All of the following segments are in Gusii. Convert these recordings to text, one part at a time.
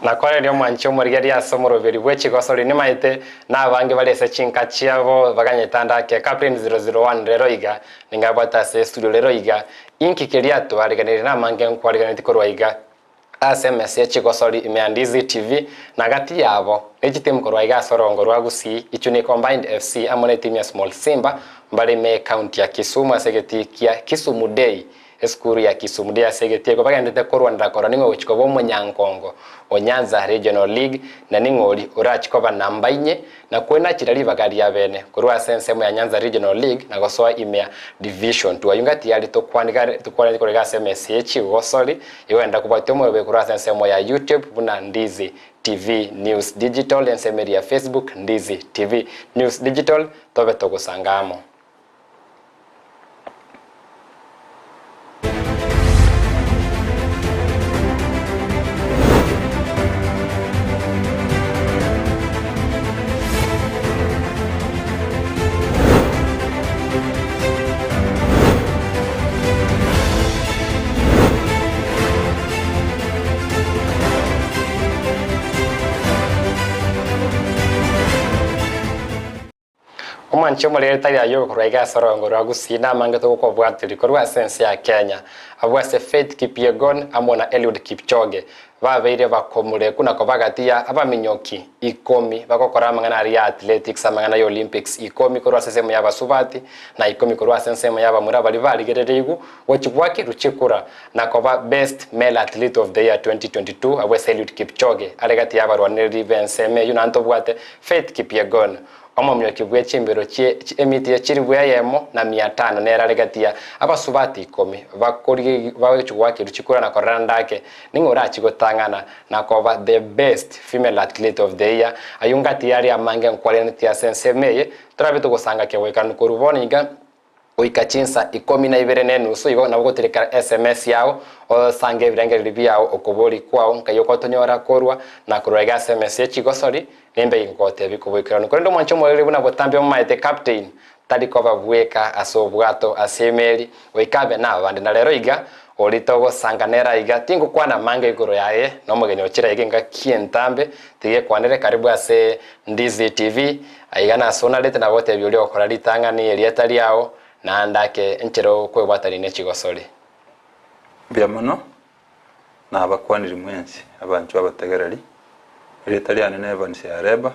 Nakorerie omwanchi omorigereria ase omoroberi bwe chigosori nimaete na abange bare ase chinka chiabo baganyete ande ake Captain 001 rero iga ningabwate ase estudio rero iga inki keria twariganirie namange nkwariganetie korwa iga ase emesa ye chigosori ime ya Ndizi TV na gati yabo ne chitimu korwa iga ase orongo rwa Gusii Ichuni Combined FC amo ne etimu ya Small Simba mbare ime ye county ya Kisumu ase egetii kia Kisumu Day Esukuru ya Kisumu Day ase egetii ekio bagenderete korwanera korora ning'o ogochia koba omonyankongo o Nyanza Regional League na ning'o oria orachie koba namba inye na kwenachera ribaga ria bene korwa ase ensemo ya Nyanza Regional League na gosoa ime ya Division Two. Ayio ngati yari tokwanigare tokwaneti korwa iga ase emesa ye chigosori igo genda kobwatia omorobio korwa ase ensemo ya YouTube buna Ndizi TV News Digital ensemo eria ya Facebook Ndizi TV News Digital tobe togosanga amo. Omwanche omorere tari ayio korwa iga ase orongo rwa Gusii namange togokobwatiria korwa ase ense ya Kenya. Abwo ase Faith Kipyegon amo na Eliud Kipchoge babeire bakomureku na koba gati ya abaminyoki ikomi bagokora amang'ana aria ya athletics amang'ana ya Olympics ikomi korwa ase ensemo ya abasubati na ikomi korwa ase ensemo ya abamura baria barigerereigwe gochia goakerwa chikura na koba Best Male Athlete of the Year 2022 abwo ase Eliud Kipchoge are gati ya abarwanereri b'ensemo eyio naende tobwate Faith Kipyegon Omominyoki bwe chimbero chie emiti ye chilifu eyemo na mia tano nere are gati ya abasubati ikomi bagochia goakerwa chikura na korora ndake ning'o orachie gotang'ana na koba the best female athlete of the year. Ayio ngati yare amange nkwarenetie ase ensemo eye torabe togosanga kegoikeranu korwa bono iga. Goika chinsa ikomi na ibere na enusu igo nabo ogotirekera sms yao, osange ebirengererio biao, okoboria kwao, nkai ogotonyora korwa na korwa iga ase emesa ye chigosori, nimbe ingotebia koboikeranu. Korende omwanche omoriri buna botambe momaete captain tari koba bweka ase obwato ase emeri, goika abe nabande. Na rero iga oria togosanga nere aiga, tingokwana amange igoro yaye, nomogeni ochire aiga engaki entambe, tiga ekwanere karibu ase Ndizi TV, Aiga nase onarete na gotebia oria ogokora ritang'ani erieta riao, naende ake enchera okwebwatania ne chigosori. Mbuya mono, nabakwaniri mwensi abanchwa abategereri, erieta riane ne Evans Areba,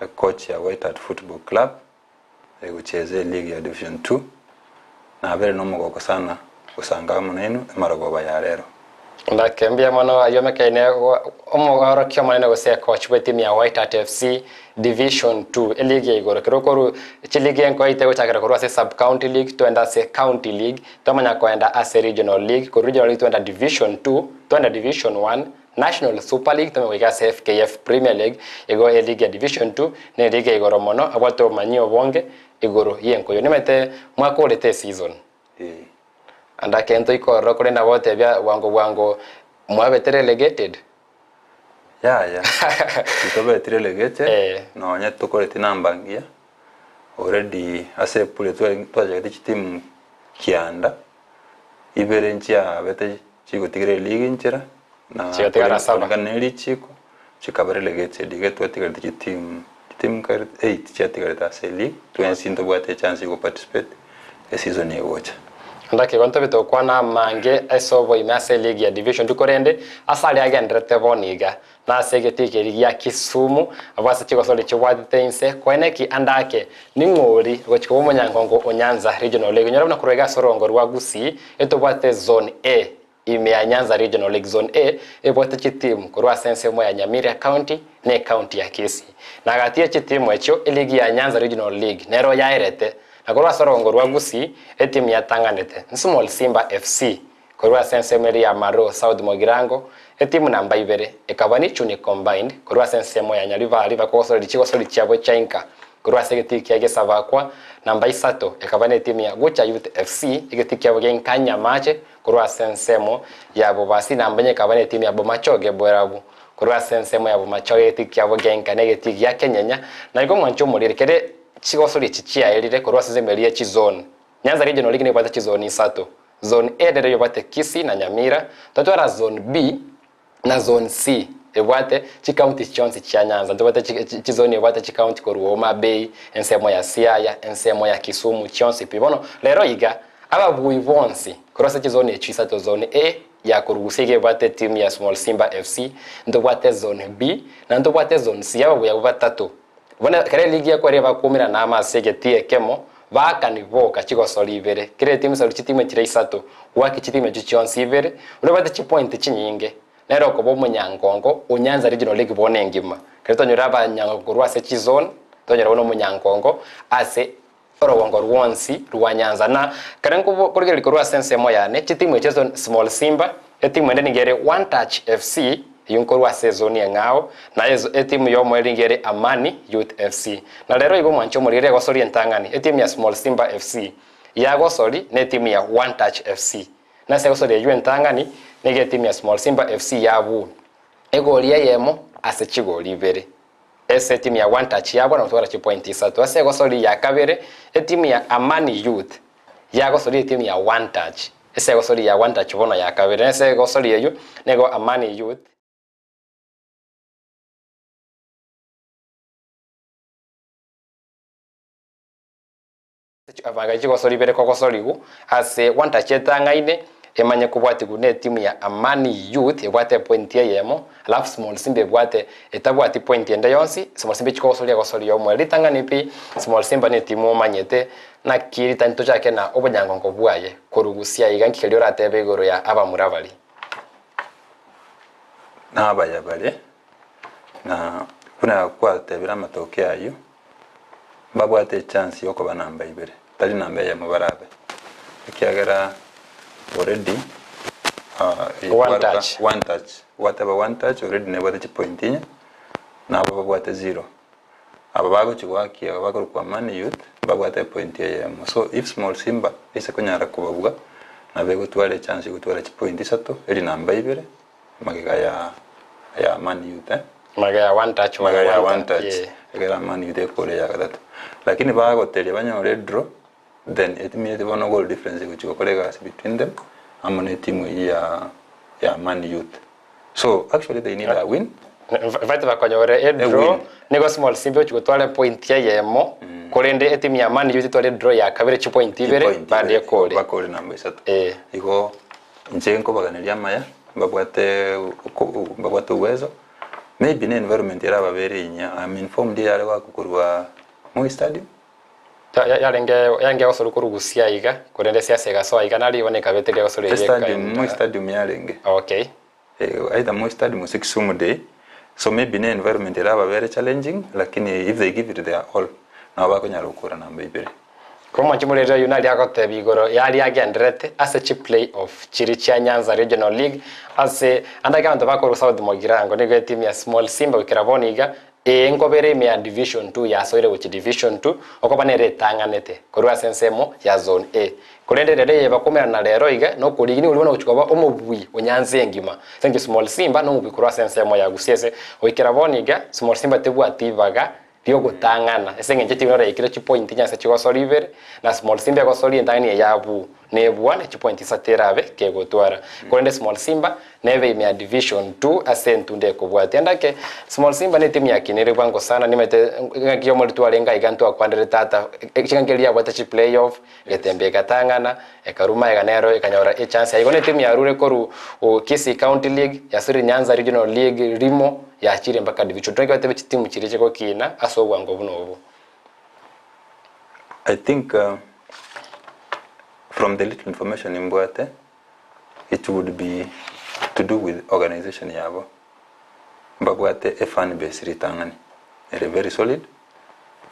ecoach ya White Hart Football Club, egocheza eleague ya Division 2, Nabere nomogoko sana gosanga amo nainwe emarogoba ya rero. Ndake mbuya mono ayio omekaine omorokia omonene gose coach bwe team ya White Hart FC Division 2 eligi ya igoro kero okoru chiligi enkoite gochakera korwa ase sub county league twende ase county league twamanya koenda ase regional league korwa regional league twenda division 2 twenda division 1 National Super League twamanya goika ase FKF Premier League igo eligi ya division 2 ne eligi ya igoro mono abwate obomanyi obonge Igoro y'enkoyo. Nimanyete mwakorete eseason. Ande akento ikorora korende nabo gotebia bwango bwango mwabete relegated. Yaya, titobeti relegated, Eh. nonye tokoreti namba ngiya, already ase epool twachagete chitimu kianda, ibere nchiabete chigotigera eligi nchera, na Chigatigara saba. korengana ne richiko, chikaba relegated iga twatigarete chitimu, chitimu nkare eight chiatigarete ase eleague, twensi ntobwate echance ya goparticipate eseason egocha. Ndake igo ntobe togokwana amange ase oboime ase eligi ya Division Two korende ase aria agenderete bono iga nase egetii keria gia Kisumu abwo ase chigosori chibwatete inse koeneki ande ake ning'o ori ogochia koba omonyangongo o Nyanza Regional League nyora buna korwa iga ase orongo rwa Gusii etobwate Zone A ime ya Nyanza Regional League Zone A ebwate chitimu korwa ase ensemo ya Nyamira County na ecounty ya Kisii. Na gati ye chitimu echio eligi ya Nyanza Regional League nero yaerete na korwa ase orongo rwa Gusii etimu yatang'anete Nsmall Simba FC korwa ase ensemo eria ya Maroo South Mogirango etimu namba ibere ekaba ni Chuni Combined korwa ase ensemo ya Nyaribari bakogosoreria chigosori chiabo chia inka Korwa ase egetii kia Gesabakwa, namba isato, ekaba netimu ya Gucha Youth FC, egetii kiabo gia Inkanyamache, korwa ase ensemo ya Bobasi, namba enye ekaba netimu ya Bomachoge Borabu, korwa ase ensemo ya Bomachoge, egetii kiabo gia Inka na egetii gia Kenyenya. Na igo mwanche omoriri, kere chigosori echi chiaerire korwa ase ensemo eria ye chizone. Nyanza Regional League nebwate chizone isato. Zone A nere yobwate Kisii na Nyamira, twatwara Zone B na Zone C. Ebwate chicounty chionsi chia Nyanza, ntobwate chizoni ebwate chicounty korwa Homa Bay, ensemo ya Siaya, ensemo ya Kisumu, chionsi pi. Bono rero iga, ababui bonsi korwa ase chizoni echio isato, zone A ya korwa Gusii iga ebwate etimu ya Small Simba FC, ntobwate zone B, na ntobwate zone C, ababui abwo batato. Bono ekero eligi ekweria ebakuumerana amo ase egetii ekemo, baakani boka chigosori ibere, kera etimu sori chitimu echire isato, goaki chitimu echio chionsi ibere, oria obwate chipointi chinyinge. Nere okoba omonyangongo o Nyanza Regional League bono engima. Ekero twanyora abanyangongo korwa ase chizone, twanyora bono omonyangongo ase orogongo rwonsi rwa Nyanza. Na ekero nkorigereria korwa ase ensemo yane, chitimu echi ezo Small Simba, etimu ende nigo ere One Touch FC, eyio nkorwa ase ezoni eng'ao, na etimu y'omoerio nigo ere Amani Youth FC. Na rero igo omwanche omorigereria agosoria entang'ani, etimu ya Small Simba FC yagosori na etimu ya One Touch FC. Nase egosoria eyio entang'ani, nigo etimu ya Small Simba FC yabuu egori eyemo ase chigori ibere. Ase etimu ya One Touch yabua na gotwara chipointi isato. Ase egosoria ya kabere, etimu ya Amani Youth yagosoria etimu ya One Touch. Ase egosoria ya One Touch bono ya kabere. Ase egosoria eyio nigo Amani Youth. Abagachi gosori ibere kogosorigwa ase one touch etang'aine emanye kobwatigwa ne etimu ya Amani Youth ebwate epointi eyemo alafu Small Simba ebwate etabwati point ende yonsi Small Simba echi kogosoria egosoria omoerio ritang'ani pi Small Simba ne etimu omanyete naki ritang'ani tochake na obonyangongo bwaye korugusia iga nki keria oratebe igoro ya abamura baria. Nabaya bare, na buna gwatebire amatokeo ayio, mbabwate echance yokoba namba ibere, tari namba eyemo barabe, ekiagera already One touch. one touch, gwateba one touch already nebwate chipoint inye, nabo babwate zero. Aba bagochi goakia aba bakorokwa Amani Youth, mbabwate epoint eyemo. So if Small Simba ase konyara kobabua, nabo egotwara echance yogotwara chipoint isato, eri namba ibere, magega ya ya Amani Youth eh. Magega ya one touch Magega ya one touch Yeah. egera Amani Youth ekore ya gatato. Lakini bagoteria banyore edraw, then etimu bono goal difference egochi gokora egasi between them, amo na etimu eywo ya ya Amani Youth. So actually they need a win. Infact bakonyora edraw win. nigo Small Simba egochi gotwara epoint eyemo korende etimu ya Amani Youth etware edraw ya kabere chipoint ibere Chipoint bande ibere, ekore. bakore namba isato. Eh. Igo inche nkobaganeria amaya, mbabwate mbabwate uwezo, maybe na environment erababere inya, I'm informed yare goakorwa Moi Stadium. Yarenge yarenge gosorwa korwa Gusii iga korende siasa egasoa iga nari bono ekabeteria gosorwa eyio Stadium, Moi Stadium yarenge. Okay. Either Moi Stadium gose Kisumu Day, so maybe na environment erababere challenging, lakini if they give it their all, nabo bakonyara gokora namba ibere. Korwa omochie oyio nari agotebia igoro yari agenderete ase chi play off chiri chia Nyanza Regional League ase andake abanto bakorwa South Mugirango nigo etimu ya Small Simba goikera bono iga ee nkobere ime ya Division 2 yasoire gochia Division 2 okoba nere etang'anete korwa ase ensemo ya Zone A. Korende rero eye bakomerana rero iga nokorigi nigo bono gochia koba omobui o Nyanza engima. Ase eng'encho Small Simba nomobui korwa ase ensemo ya Gusii ase goikera bono iga Small Simba tebwati ibaga riogotang'ana ase eng'encho etimu nero yaikire chipointi inye ase chigosori ibere na Small Simba egosoria entang'ani eye abwo nebua ne chipointi isato erabe kegotwara. Korende Small Simba nebe ime ya Division 2 ase entunda ekobwatia. Endake Small Simba ne etimu yakinire bwango sana nimanyete ng'aki omoriri twarenge aiga ntwakwanderete tata chingaki eria yabwate chiplay off egetembe egatang'ana ekaruma iga nero ekanyora echance yaye. Igo ne etimu yarure korwa Kisii County League yasire Nyanza Regional League rimo yachire mpaka Division 2. Naki batebe chitimu chiria chigokina ase obwango buna obo. I think from the little information nimbwate, it would be to do with organization yabo. Mbabwate a fan base ritang'ani ere very solid,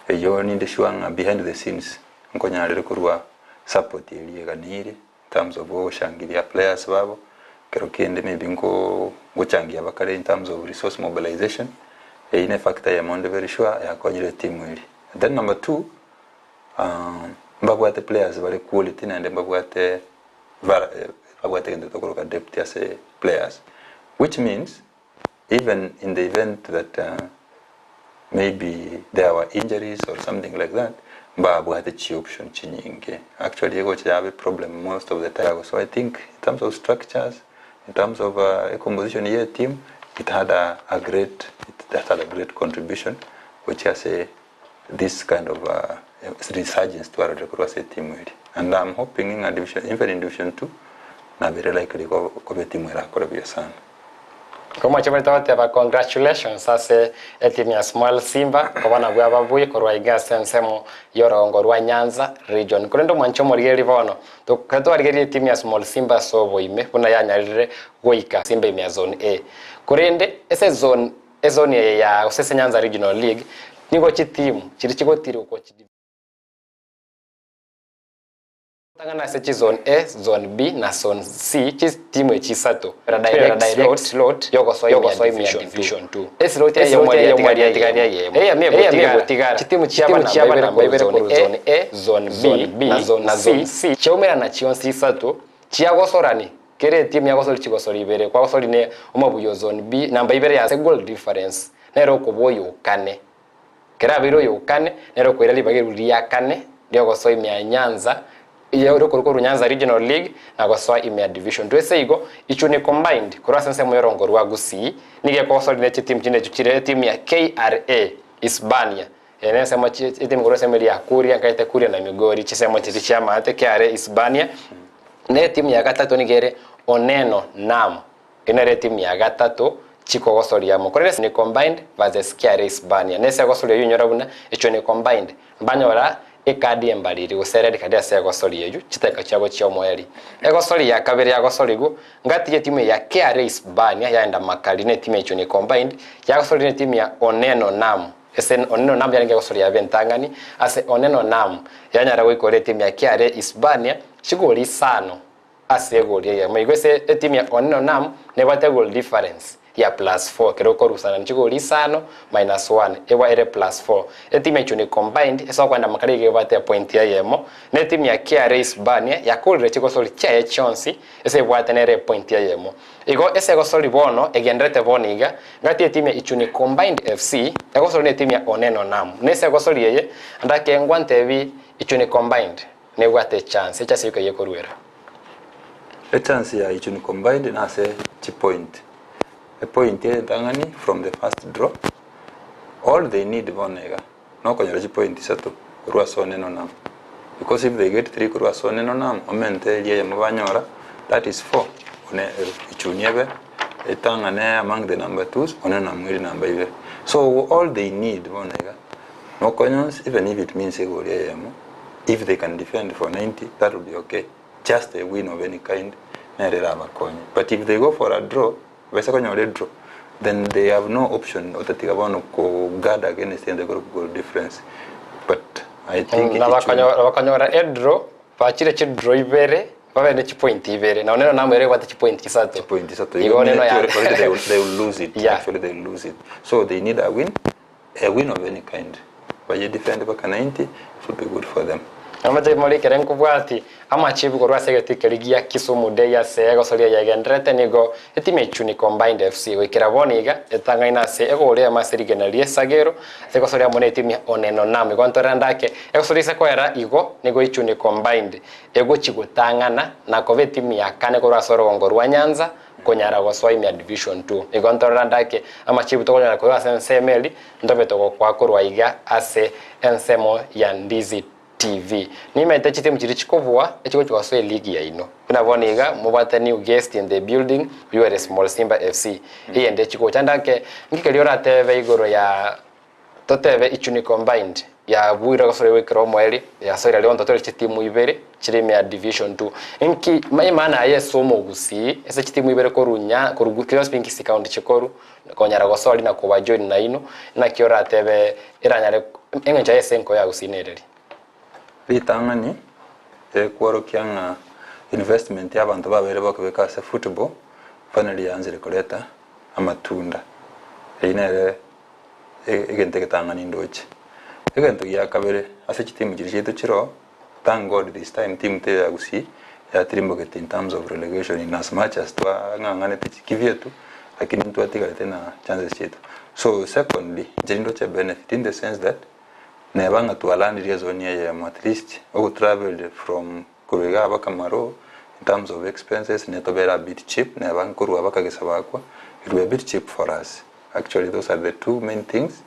eyio ninde sure ng'a behind the scenes nkonyarire korwa support eria eganeire in terms of ogoshangiria players babo, kero kende maybe nko ngochangia bakare in terms of resource mobilization, eyio ne factor eyemo nde very sure yakonyire etimu eria. Then number two, mbabwate players bare quality naende mbabwate babwate egento tokoroka depth ase players, which means even in the event that maybe there were injuries or something like that, mbabwate chi option chinyinge. Actually egocha yabe problem most of the time. So I think in terms of structures, in terms of a composition ye team, It had a a great it had a great contribution gochia ase this kind of resurgence twarorire korwa ase etimu eria. And I'm hoping ng'a division even in division two nabere likely koba etimu erakore buya sana. Komochie baito goteba congratulations ase etimu ya Small Simba koba nabwo ababui korwa iga ase ensemo y'orogongo rwa Nyanza region. Korende omwanchi omorigereria bono, ekero twarigereria etimu ya Small Simba ase oboime buna yanyarire goika Simba ime ya zone A. Korende ase zone ezone eye ya gose ase Nyanza Regional League nigo chitimu chiria chigotirwa gochia Gotang'ana ase chizone A, zone B na zone C chitimu echi isato direct slot yogosoa ime ya division 2. Eslot eyemo yatigaria eyemo eyemo egotigara chitimu chiaba namba ibere korwa zone A, zone B na zone C chiaumerana chionsi isato chiagosorani kera etimu yagosori chigosori ibere kwagosori ne omobuya o zone B namba ibere ya goal difference nere okobua oyokane. Kera abeire oyokane, nere okoira ribaga eriru ria kane riogosoa ime ya Nyanza, ri'okorokwa korwa Nyanza Regional League na gosoa ime ya Division Two. Ase igo, Ichuni Combined korwa ase ensemo y'orongo rwa Gusii nigo ekogosoria ne chitimu chinde echio chire etimu ya KRA Isibania, eye nensemo etimu korwa ensemo eria ya Kuria, nkaete Kuria na Migori, chisemo chiria chi'amaate, KRA Isibania, na etimu ya gatato nigo ere Oneno Nam. Eye nere etimu ya gatato chikogosoria amo. Korende Echuni Combined versus KRA Isibania. Nese egosoria eyio inyora buna Echuni Combined mbanyora ekadi embariri gose red card ase egosoria eyio chiteka chiabo chia omoerio. Egosoria ya kabere yagosorigwa ngati yetimu eye ya KRA Isibania yaenda makari ne etimu ya Echuni Combined yagosoria ne etimu ya Oneno Nam. Ase Oneno Nam yarenge egosoria yabe entang'ani ase Oneno Nam yanyara goikora etimu ya KRA Isibania chigori isano Ase egori eyemo igo ase etimu ya Onino Nam nebwate goal difference ya plus four ekero okorusana chigori isano minus one eba ere plus four. Etimu ya Ichuni Combined ase okoenda makara iga ebwate epoint eyemo na etimu ya KRA Isibania yakorire chigosori chiaye chionsi ase ebwate nere epoint eyemo. Igo ase egosori bono egenderete bono iga gati etimu ya Ichuni Combined FC egosori na etimu ya Oneno Nam. Nese egosori eye ndakengwa ntebi Ichuni Combined Nebwate echance, echance yoka y'okoruera. Echance ya Ichuni Combined nase chipoint. Epoint entang'ani from the first draw, all they need bono iga nokonyora chipoint isato korwa ase Oneno Nam. Because if they get three korwa ase Oneno Nam, omente eria eyemo banyora, that is four. One Ichuni ebe etang'ane among the number twos, Oneno Nam ere number ibere. So all they need bono iga nokonyonsi even if it means egori eyemo, If they can defend for 90 that will be okay just a win of any kind nere erabakonye but if they go for a draw base konyora edraw then they have no option otatiga bono ko guard against egento ekorokwa goal difference but I think Na bakonyora edraw bachire chidraw ibere babe ne chipoint ibere na oneno namo ere ebwate chipoint isato chipoint isato igo oneno ya already they will lose it Yeah. actually they will lose it so they need a win A win of any kind baye defend baka 90 it will be good for them. Amache more ekere nkobwati amachibu korwa ase egetii keria gia Kisumu Day ase egosoria yagendererete nigo etimu ya Ichuni Combined FC goikera bono iga etang'aine ase egori eyemo ase rigena rie Sagero ase egosoria amo netimu ya Oneno Nam igo ntorende ake egosoria ase koera igo nigo Ichuni Combined egochi gotang'ana na koba etimu ya kane korwa ase orogongo rwa Nyanza konyara gosoa ime ya Division Two. Igo ntorora ndake amachibu tokonyara korwa ase ensemo eri, ntobe togokoa korwa iga ase ensemo ya Ndizi TV. Nimaete chitimu chiria chikobua echigochia gosoa eligi yaino. Buna bono iga mobwate new guest in the building oyio ere Small Simba FC. Eyende echigocha ndake ngikeria oratebe igoro ya Totebe Ichuni Combined yabuire gosoria goikera omoerio, yasoire aria onto tore chitimu ibere chire ime ya Division Two. Inki emaana yaye ase omogusii ase chitimu ibere korwa nya korwa Kiosk Kisii County chikoru konyara gosoa na kobajoin nainwe, naki oratebe eranyare eng'encho yaye ase enko ya Gusii nereri? Ritang'ani ekworokia ng'a investment ya abanto babeire bakobeka ase football finally yaanzire koreta amatunda. Eyio nere egento egetang'ani ndoche. Egento gia kabere ase chitimu chiria chiaito chiroo, thank God this time team teiyo ya Gusii yatirimbogete in terms of relegation in as much as twang'ang'anete kivyetu lakini ntwatigarete na chances chiaito. So secondly, inche nindoche benefit in the sense that neba ng'a twalandirie ezone eyemo at least ogotravel from Korwa iga aba kamaroo in terms of expenses netobere a bit cheap neba nkorwa aba kagesa bakwa It will be a bit cheap for us. Actually those are the two main things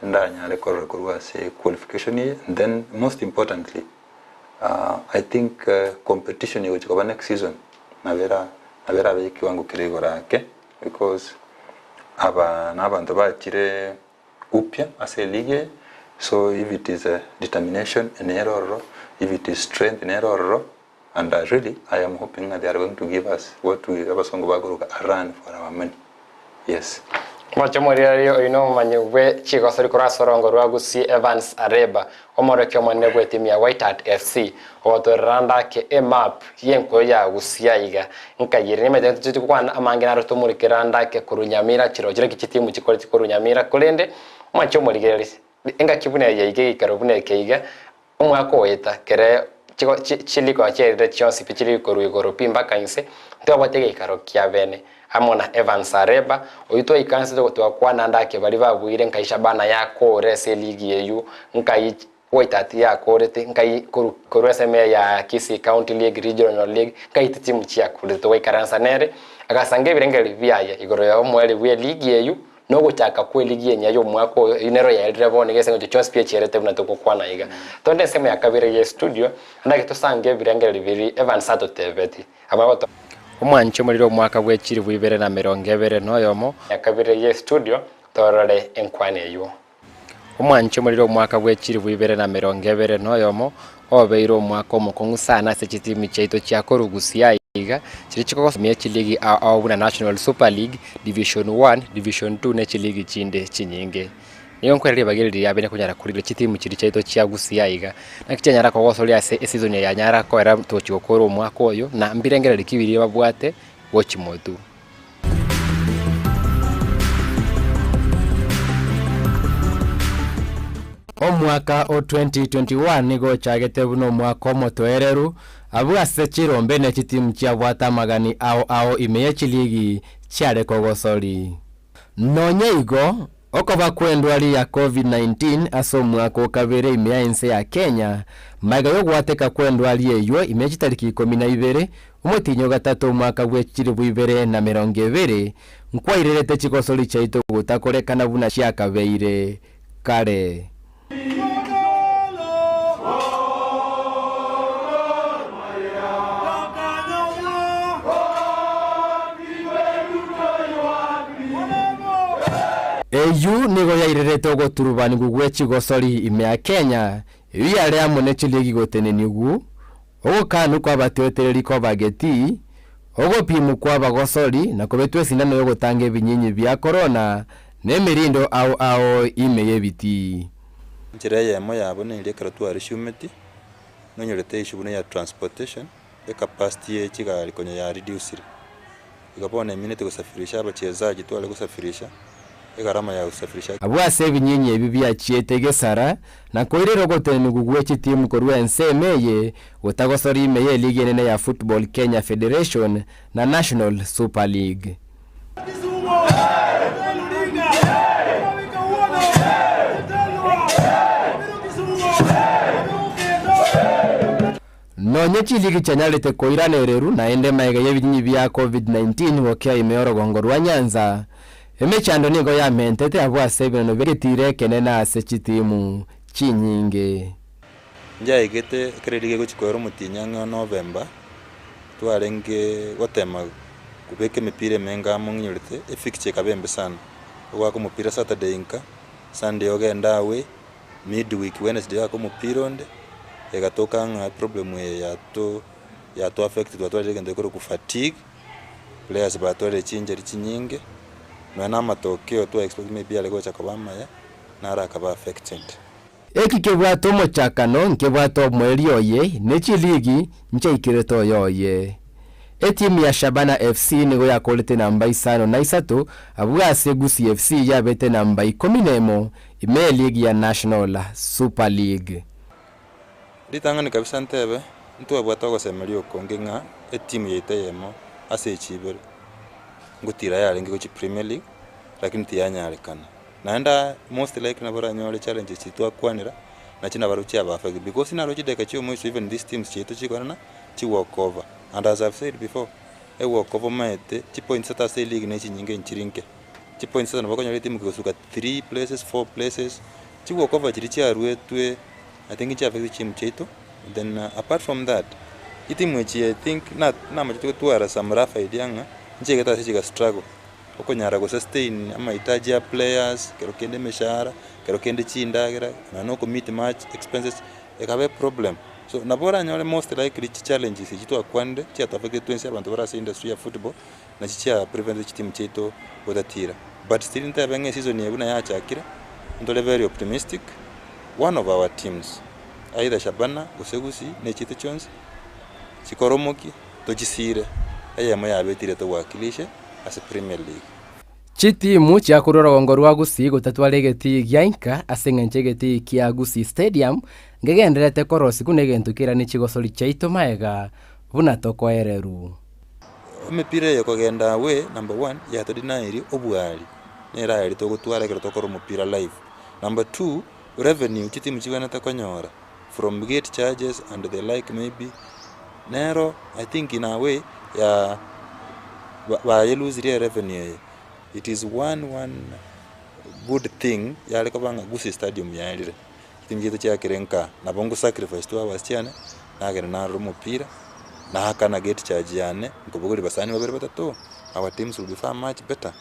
ndanyare korora korwa ase qualification eye and then most importantly I think competition egochia koba next season nabo era nabo erabe ye kiwango kere igoro ake because aba na abanto bachire upya ase eligi eye so if it is determination nere ororo, if it is strength nere ororo and really I am hoping ng'a they are going to give us what we abasongo bakoroka a run for our money yes. Omochie omorigereria oyio nomomanyi bwe chigosori korwa ase orongo rwa Gusii Evans Areba, omorokia omonene bw'etimu ya White Hat FC, ogotorera ndake emap y'enkoyo ya Gusii aiga. Nkayire nimanyete tocheti gokwana amange naro tomorikera ndake korwa Nyamira chirochio naki chitimu chikore chikorwa Nyamira korende omochie omorigereria engaki buna eye iga egeikaro buna eke iga Omwaka oeta, kere chigo chi chilikoa chiaerire chionsi pi chiri korwa igoro pi mpaka inse, ntwabwate egeikaro kia bene, amo na Evans Areba, oyio twaikansete togakwana ande ake baria babuire nkai Shabana yakoore ase eligi eyio, nkai White Hart yakoorete, nkai korwa korwa ase ime ya Kisii County League, Regional League, nkai chitimu chiakorete. Togaikaransa nere, agasanga ebirengererio biaye igoro ya omoerio bw'eligi eyio, Nogochaka kw'eligi enyia y'omwaka oyo, eyio nero yaerire bono iga ase engencho chionsi pi echiarete buna togokwana iga. Tonde ensemo ya kabere y'estudio, naki tosange ebirengererio biria Evans atotebeti. Amanye goto. Omwanchi omorire omwaka bwe chilifu ibere na emerongo ebere noyomo. Ya kabere y'estudio, torore enkwana eyio. Omwanchi omorire omwaka bwe chilifu ibere na emerongo ebere noyomo, obeire omwaka omokong'u sana ase chitimu chiaito chia korugusia aiga, chiria chikogosomia chiligi ao ao buna National Super League, Division One, Division Two ne chiligi chinde chinyinge. Nigo nkoira ribaga eri riria abere konyara korigia chitimu chiria chiaito chia gusii aiga, naki chianyara kogosoria ase esizoni eye yanyara koera togochi gokora omwaka oyo, na mbirengererio ki biria babwate gochi motwe. Omwaka o 2021 nigo ochagete buna omwaka omotoereru, abwo ase chirombe ne chitimu chiabwate amagani ao ao ime ye chiligi chiare kogosori. Nonya igo, okoba kw'endwari ya Covid-19 ase omwaka o kabere ime ya ense ya Kenya, magega y'ogwateka kw'endwari eyio ime ya chitariki ikomi na ibere, omotienyi o gatato omwaka bwe chilifu ibere na emerongo ebere, nkwairerete chigosori chiaito gotakorekana buna chiakabeire kare. Eyio nigo yairerete ogoturubanigwa gwe chigosori ime ya Kenya, eyio yare amo ne chiligi gotenenigwa, Ogokanu kw'abatwetereri kw'abagetii, ogopimu kw'abagosori, na kobetwa esindano y'ogotanga ebinyinyi bia korona, na emerindo ao ao ime y'ebitii. Enchera eyemo yabo neria ekero twarisiumeti, nonyorete issue buna ya transportation, ecapacity ye chigari konya ya reducire. Igo bono emineti gosafirisha abachezaji tware gosafirisha, egarama ya gosafirisha. Abwo ase ebinyinyi ebi biachiete gesara, na koirera ogotenenigwa gwe chitimu korwa ensemo eye gotagosora ime y'eligi enene ya Football Kenya Federation na National Super League. Nonye chiligi chianyarete koiranereru naende magega y'ebinyinyi bia Covid-19 gokia ime y'orogongo rwa Nyanza, emechando nigo yamentete abwo ase ebinano bi'egetiro ekenene ase chitimu chinyinge. Njaigete ekero eligi egochia koera omotienyi ang'e o November, twarenge gotema kobeka emepira emenge amo ng'inyorete, efixture ekaba embe sana, ogoaka omopira Saturday inka, Sunday ogende away, Midweek Wednesday oake omopira onde, egatoka ng'a eproblem eye yato yato affect twatwarire egento gekorokwa fatigue, players batwarire chinjury chinyinge, nonya na amatokeo twa expect maybe are gocha koba amaya, naro akaba affected. Eki kebwate omochakano nkebwate omoerio oye, ne chiligi nchiaikerete oyoye. Etimu ya Shabana FC nigo yakorete namba isano na isato abwo ase Gusii FC yabete namba ikomi nemo ime y'eligi ya National Super League. Ritang'ani kabisa ntebe, ntwabwate ogosemeria okonge ng'a etimu yaito eyemo ase echi ibere ngotira yarenge gochia Premier League lakini tiyanyarekana. Naende most likely nabo oranyore challenges chiria twakwanera nachi nabarobwo chiaba affected because naro chidakika chia omoiso even these teams chiaito chikorana chi walk over and as I've said before. Egwoka obomaete, chipoints ata ase eleague ne chinyinge nchiri nke. Chipoints ata nabo okonyora etimu kegosuka three places, four places, chigwokover chiria chiaruetwe I think nchiaffectete chitimu chiaito, then apart from that, chitimu echi I think na namachete gotwara some rough idea ng'a nchiaigete ase chiga struggle, okonyara go sustain amahitaji ya players, ekero kende emeshahara, ekero kende chindagera, nonya na okomeet much expenses, ekaba eproblem. So nabo oranyore most likely chichallenges echi twakwanire chiatoaffectete twensi abanto bare ase industry ya football, nachi chia prevent chitimu chiaito gotatira. But still ntebe ng'a eseason eye buna yachakire, ntore very optimistic, one of our teams either Shabana gose Gusii na echiaito chionsi, chikoromokie tochisire, eyemo yabetire towakilishe ase Premier League. Chitimu chia korwa orogongo rwa Gusii gotatwara egetii gia inka ase engencho egetii kia Gusii Stadium ngegendererete korosigwa na egento keranie chigosori chiaito maega buna tokoereru. Emepira eye kogenda away number one yatodinaerie obwari, nere aye togotwara ekero tokora omopira live. Number two, revenue chitimu chigwenerete konyora from gate charges and the like maybe, nero I think in a way ya bayelusirie erevenue eye. It is one one good thing yare koba ng'a Gusii stadium yaerire, chitimu chiaito chiakire nka nabo ngo sacrifice 2 hours chiane, nagenda narora omopira, naakana gate charge yane, nkobogoria basani babere batato, our teams will be far much better.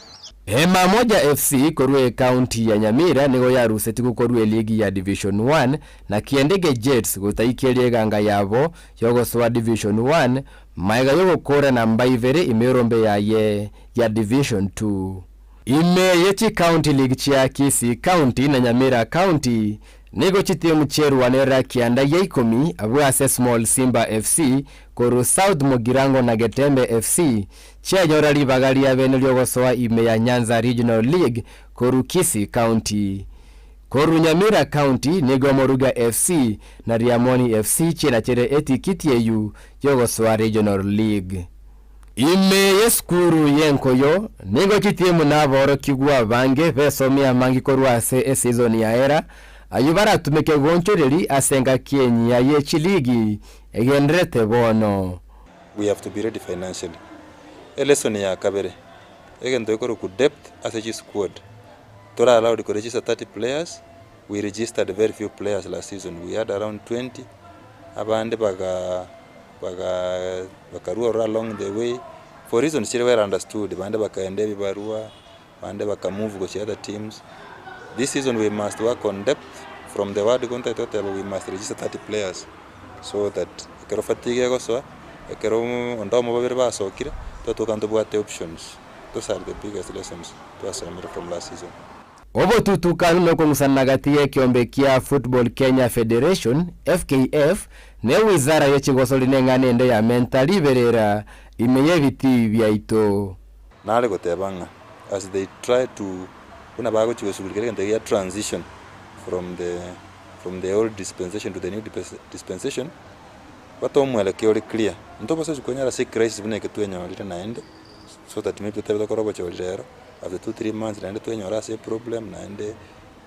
Hema Moja FC korwa ekaunti ya Nyamira nigo yarusetigwe korwa eligi ya Division One na Kiendege Jets gotaikia eganga yabo yogosoa Division One magega yogokora namba ibere ime yorombe yaye ya Division Two. Ime ye chicounty league chia Kisii County na Nyamira County nigo chitimu chierwanerera kianda gia ikomi abwo ase Small Simba FC korwa South Mugirango na Getembe FC chianyora ribaga ria bene riogosoa ime ya Nyanza Regional League korwa Kisii County. Korwa Nyamira County nigo Moruga FC na Riamoni FC chienachere etikiti eyio yogosoa Regional League. Ime y'esukuru y'enkoyo nigo chitimu na aborokigwa abange besomia amangi korwa ase eseason yaera, ayio baratumeke gonchoreri ase engaki enyia ye chiligi egendererete bono. We have to be ready financially. Elesson ya kabere, egento gekorokwa depth ase chisquad. Tore allowed koregister 30 players, we registered very few players last season, we had around 20, abande baga baga bakarua ororo along the way for reasons chire well understood, bande bakaenda ebibarua, bande baka move gochia other teams. This season we must work on depth from the word go ntagete goteba we must register 30 players so that ekero fatigue egosoa, ekero onde omo babere basokire, twatoka ntobwate options. Those are the biggest lessons twasomire from last season. Obotutukanu nokong'usana gati y'ekeombe kia Football Kenya Federation, FKF, na ewizara ye chigosori neng'ana ende ya menta riberera ime y'ebitii biaito. Nare goteba ng'a as they try to buna bagochia gosugulikera egento ekia transition from the from the old dispensation to the new dispensation, batoe omwelekeo ore clear. Ntobasa gochia konyora ase ecrisis buna eke twenyorire naende. So that maybe totabe tokora obochori rero, after two three months naende twenyore ase eproblem naende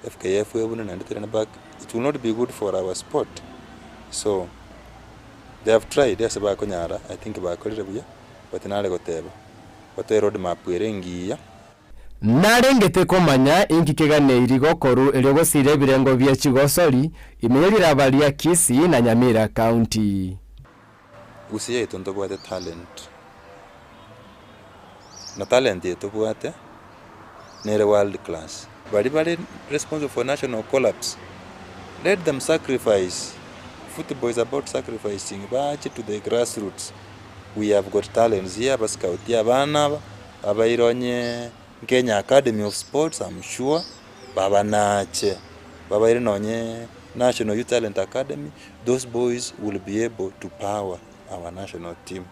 FKF ebune naende toirane back, it will not be good for our sport. So, they have tried ase bakonyara, I think bakorire buya, but nare goteba, batoe road map ere engiya. Narengete komanya inki keganeiri gokoru erio gosiria ebirengo bie chigosori ime ye riraba ria Kisii na Nyamira County. Gusii yaito ntobwate talent, na talent eye tobwate nere world class. Baria bare responsible for national collapse, let them sacrifice, football is about sacrificing, bache to the grassroots, we have got talents here, abascout abana aba, abaire onye Kenya Academy of Sports am sure, babanache, babaire nonye National Youth Talent Academy, those boys will be able to power our national team.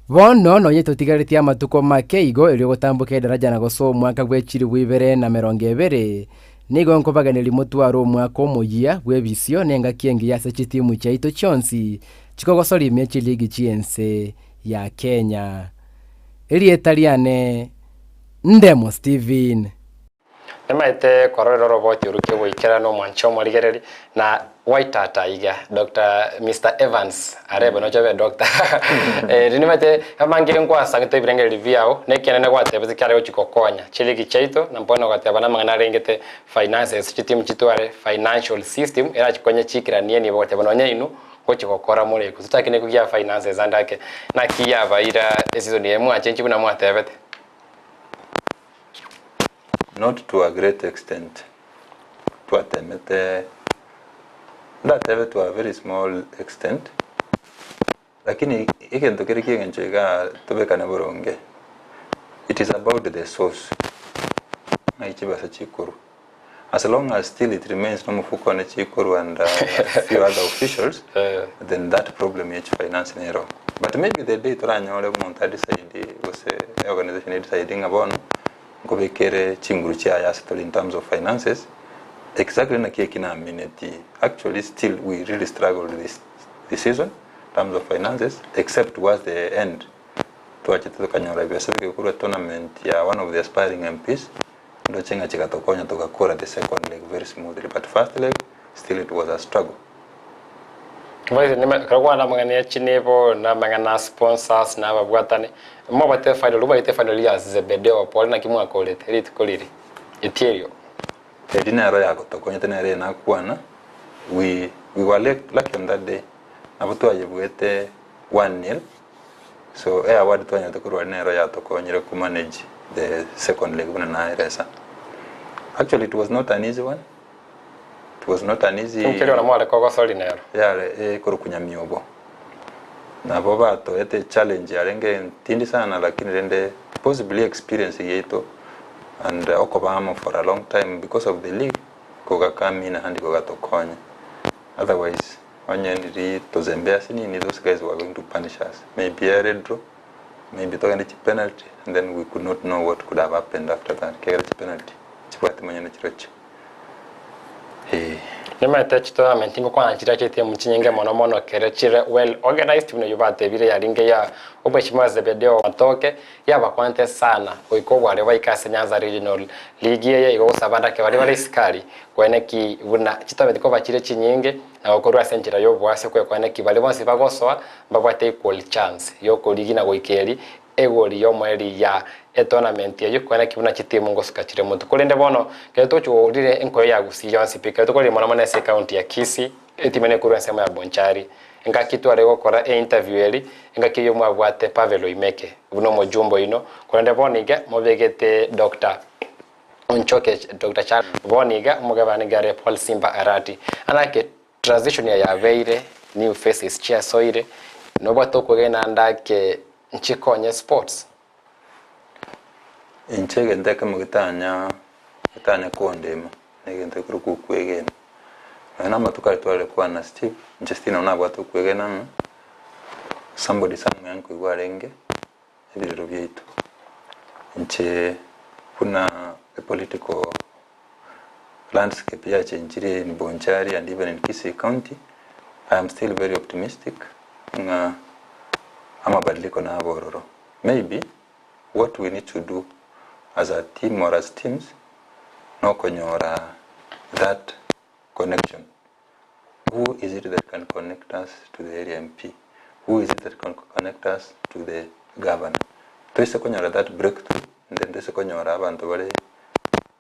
Bono nonya totigaretie amatuko make igo erio gotamboka edaraja na gosoa omwaka bwe chilifu ibere na emerongo ebere, nigo nkobageneria motware omwaka omoyia bw'ebisio na engaki engiya ase chitimu chiaito chionsi chikogosorimia chiligi chi'ense ya Kenya. Erieta riane Ndemo Stephen. Nimaete kororera oroboti oruke goikerana omwanche omorigereri, na. Waitata iga Doctor Mister Evans arebe noche obe doctor eh, rinimete amange nkwasangete ebirengererio biao na ekiagera nagwatebete kiare gochi gokonya chiligi chiaito na mbono ogateba namang'ana arengete finances chitimu chitware financial system erachikonye chiikiranie nibo ogoteba nonye inwe gochi gokora more iko tochake neko gia finances ande ake naki yabaira eseason eye mwachenchi buna mwatebete. Not to a great extent twatemete ndatebe to a very small extent lakini egento kere kieng'encho igaa tobekane boronge it is about the source ng'ai chibesa chikorwa as long as still it remains nomofuko one chikorwa and a few other officials then that problem ya chifinance nero but maybe the day toranyore omonto adecide gose organization edecide ng'a bono Nkobeka ere chinguru chiaye ase tore in terms of finances, exactly naki eki namineti, actually still we really struggled this this season in terms of finances except towards the end twachete tokanyora ebesa bike korwa tournament ya one of the aspiring MPs ndoche ng'a chigatokonya togakora the second leg very smoothly but first leg still it was a struggle. Boigo nime ekero kwana amang'ana ya chinibo, na amang'ana a sponsors, na ababwatani, mobate final, omanyete final ya Zebedeo pole naki mwakorete rituko riria etierio. Eri nero yagotokonyete nere enakwana, we we were lucky on that day, nabo twayebuete one nil, so e award twanyarete korwa aria nero yatokonyire ko manage the second leg buna naeresa. Actually it was not an easy one, It was not an easy Inki rirorio mware kogosori nero? Yare ekorokwa Nyamiobo. Nabo batoete echallenge yarenge entindi sana lakini rende possibly experience yaito and okoba amo for a long time because of the league kogakam in handy kogatokonya. Otherwise onye ndiri tozembea asinini those guys were going to punish us. Maybe ere draw, maybe togende chipenalty and then we could not know what could have happened after that ekiagera chipenalty chibwate monyene chirochio. Ee. Nimanyete chitournament ngokwana chiria chitimu chinyinge mono mono kere chire well organized buna eyio batebire yaringe ya omweshimiwa Zebedeo Matoke yabakwanete sana goika obware baike ase Nyanza Regional League eye igo gosaba ndake baria bare isikari koeneki buna chitournament koba chire chinyinge na gokorwa ase enchera yoboasia kwekoeneki baria bonsi bagosoa mbabwate equal chance yokorigi na goika eri Egori y'omoerio ya etournament eyio koeneki buna chitimu ngosuka chire motwe. Korende bono ekero tochorire enkoyo ya Gusii yonsi pi, ekero tokorire mono mono ase ecounty ya Kisii, etimu ene ekorwa ensemo ya Bonchari. Engaki tware gokora einterview eri, engaki eyio mwabwate Pavel Oimeke buna omojumbe oino, korende bono iga mobegete Doctor Onchoke Doctor Charles, bono iga omogabane iga are Paul Simba Arati. Anake Transition eye yabeire, new faces chiasoire, nobwate okwegena ande ake nchikonye sports? Inche egento ekemo getanya getanya kondema, na egento ekorokwa okwegena. Nonya na amatuko aria tware kwana Steve, inche still nabo nabwate okwegena ng'a somebody somewhere nkoigwa arenge ebirero biaito. Inche buna a political landscape yachenchire in Bonchari and even in Kisii County, I am still very optimistic ng'a amabadiliko nabe ororo. Maybe what we need to do as a team or as teams nokonyora that connection. Who is it that can connect us to the area MP? Who is it that can connect us to the governor? Toise konyora that breakthrough and then toise konyora abanto bare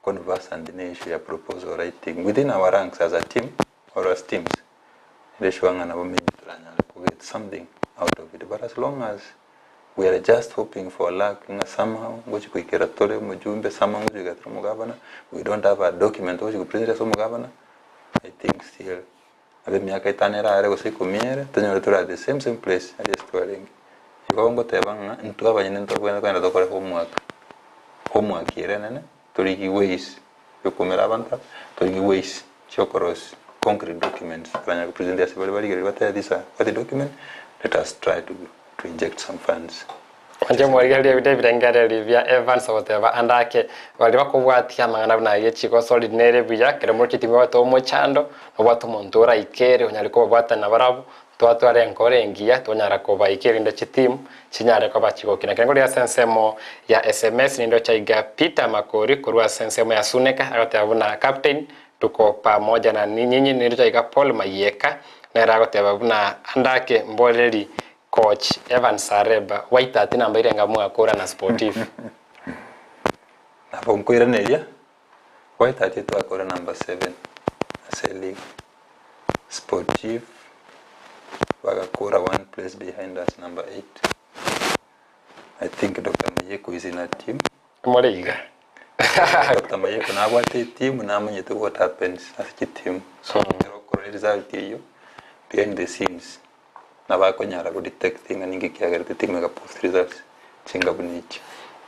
conversant ne issue ya proposal writing within our ranks as a team or as teams, ere sure ng'a nabo maybe toranyare ko get something out of it. But as long as we are just hoping for luck ng'a somehow ngochi koikera tore omojumbe, somehow ngochi koikera tore omogavana, we don't have a document togochi ko present ase omogavana, I think still nabo emiaka etano erare gose ikomi ere, tonyore tore at the same same place aria ase twarenge. Igo ngoteba ng'a intwe abanyene ntobwenerete kogenda tokore homework, homework ere enene torigie ways yokoumera abanto aba, torigie ways chiokorosia concrete documents toranyare ko present ase baria barigereria batebe these are worthy document, let us try to to inject some funds. Inche morigererie ebinto ebirengererio bia Evans ogoteba ande ake, baria bakobwatia amang'ana buna ayio chigosori nere buya, ekero moroche timobwate omochando, nobwate omonto oraikere onyare kobabwata nabarabwo, twatware enkoro engiya tonyara kobaika erinde chitimu chinyare koba chigokina. Ekero nkorigia ase ensemo ya sms nindoche aiga Peter Makori korwa ase ensemo ya Suneka agoteba buna captain. Tuko pamoja na ninyinyi niricho iga Paul Mayieka nere agoteba buna andake mboreri coach Evans Areba White Hart namba irenga mwakora na Sportif. Nabo nkoiraneria, White Hart twakora number 7 ase league. Sportif bagakora one place behind us number 8. I think Dr. Mayeko is in a team. More iga. Dr. Mayeko nabwate etimu namanyete what happens ase chitimu. So ekero okorora result eyio behind the scenes nabakonyara go detect ng'a ninki kiagerete etimu ega post results chinga buna echi.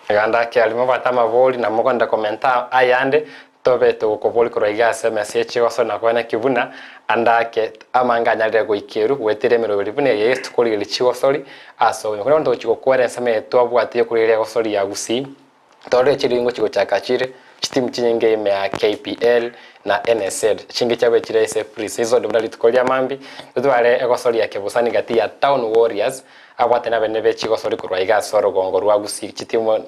Iga ndake aria mobwate amabori na mokonda komenta ayande tobe togokobori korwa iga ase emesa ye chigoso na koena ki buna andake amange anyarire goikeru goetera emeroberi buna eye Yesu tukorigereria chigosori ase obogima. Korende bono togochia gokwera ensemo eye twabwate yokorigereria egosori ya Gusii torore chiringo chigochaka chire chitimu chinyinge ime ya KPL na NSL chinge chiabo chire ase pre-season buna rituko ria mambia totware egosori ya Kebusani gati ya Town Warriors abwate nabene be chigosori korwa iga ase orogongo rwa Gusii chitimu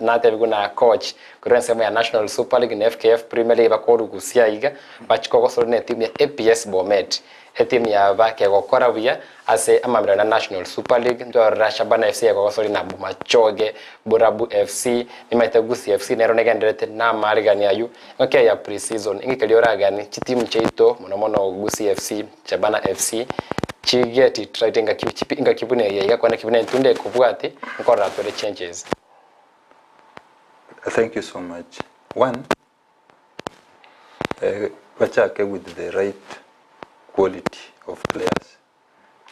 natebigwe na coach korwa ensemo ya National Super League na FKF Premier League bakorugusia iga bachikogosori na etimu ya APS Bomet etimu yaba kegokora buya ase amamiro na National Super League ntwarora Shabana FC ekogosori na Bomachoge Borabu FC nimaete Gusii FC nero negenderete na amarigani ayu ng'oke ya pre-season ing'ikeri oragani chitimu chiaito mono mono Gusii FC Shabana FC chigeti tried ngaki ngaki buna eye iga kwana kibuna entunde ekobwati nkorora tore changes. Thank you so much. One, bachake with the right quality of players.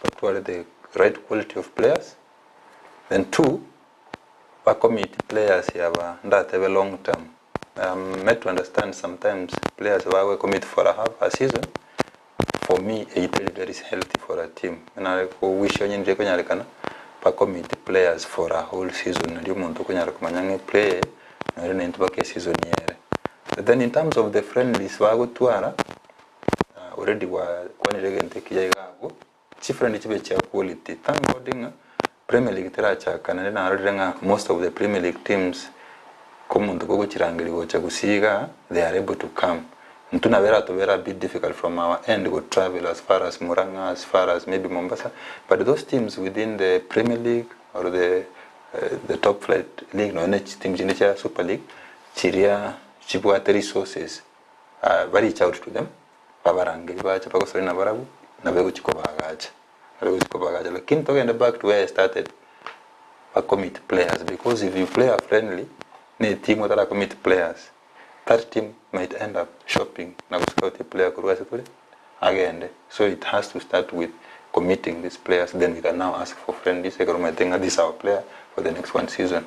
Batware the right quality of players. Then two, bacommit players yaba ndatebe long term. I'm made to understand sometimes players bawe commit for a half a season. For me, it is very healthy for a team. Na wish onye ndire konyarekana bacommit players for a whole season. Ndio muntu konyara kumanya nge play nari nento bake season yere. Then in terms of the friendlies bagotwara already wa kwanire gente kijaigago chifriendly chibe cha quality. Thank God nga Premier League terachaka nari narorire nga most of the Premier League teams komuntu kogochirangeri gocha gusiga they are able to come. Ntunabera tobera a bit difficult from our end go travel as far as Murang'a, as far as maybe Mombasa, but those teams within the Premier League or the top flight league no ne teams in the Super League chiria chibwate resources reach out to them babarangeri bacha bagosori na barabu na bego chikobagacha bego chikobagacha. Lakini togende back to where I started, commit players, because if you play a friendly ne team that commit players, that team might end up shopping na scout a player kurwa sekure agende. So it has to start with committing these players, then we can now ask for friendly second thing, this is our player for the next one season.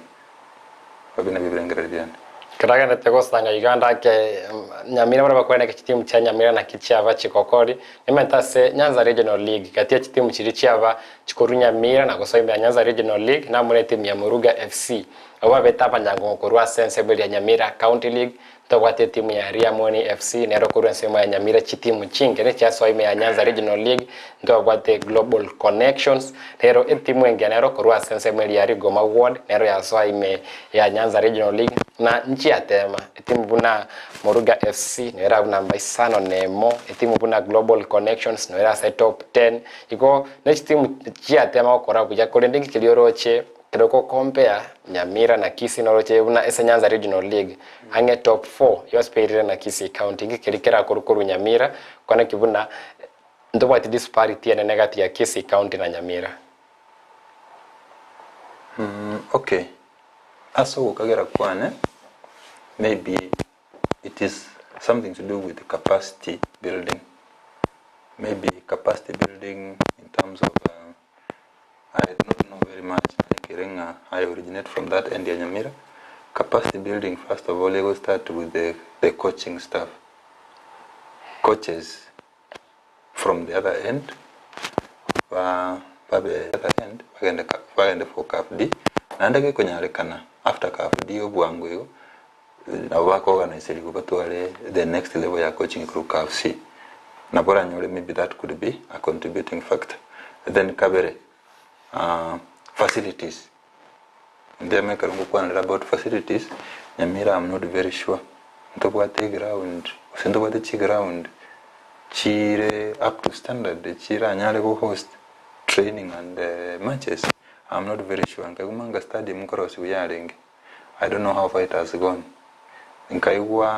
Babina bibrengera byane kiragenete gosanga Uganda ke Nyamira bara bakwena ke chitimu cha Nyamira na kichiava chikokori nimenta se Nyanza Regional League katia chitimu chiri chiava chikoru Nyamira na gosoimba Nyanza Regional League na mure timu ya Muruga FC abo betapa nyango korwa sense ya Nyamira County League tobwate timu ya Riamoni FC nero korwa ensemo ya Nyamira chitimu chinge ne chiasoime ya Nyanza Regional League ntobwate Global Connections nero etimu enge nero korwa ensemo ya Rigoma Ward nero yasoime ya Nyanza Regional League na nchi ya tema etimu buna Muruga FC nera namba isano nemo etimu buna Global Connections nera se top 10 iko ne chitimu chiatema gokora buya korende ngikirioroche kiroko compare Nyamira na Kisii noroche buna ese Nyanza Regional League ange top 4 yospeirire na Kisii County ngikirikira kurukuru Nyamira kona kibuna ndobwati disparity ene negati ya Kisii County na Nyamira. Okay, aso gukagera kwane maybe it is something to do with the capacity building, maybe capacity building in terms of I do not know very much. I originate from that end ya Nyamira. Capacity building, first of all, you will start with the coaching staff. Coaches from the other end, babe other end, bagende for CAF D. Naende gekonyarekana after CAF D obwangu igo, nabo bakoorganize rigo batware the next level ya coaching through CAF C. Nabo ranyore maybe that could be a contributing factor. Then kabere, facilities. Ndiame karungu kwanira about facilities, Nyamira I'm not very sure. Ntobwate ground Gose ntobwate chiground chire up to standard chiranyare go host training and matches? I'm not very sure. Nkaigwa Manga Stadium nkorosiwa yarenge, I don't know how far it has gone. Nkaigwa.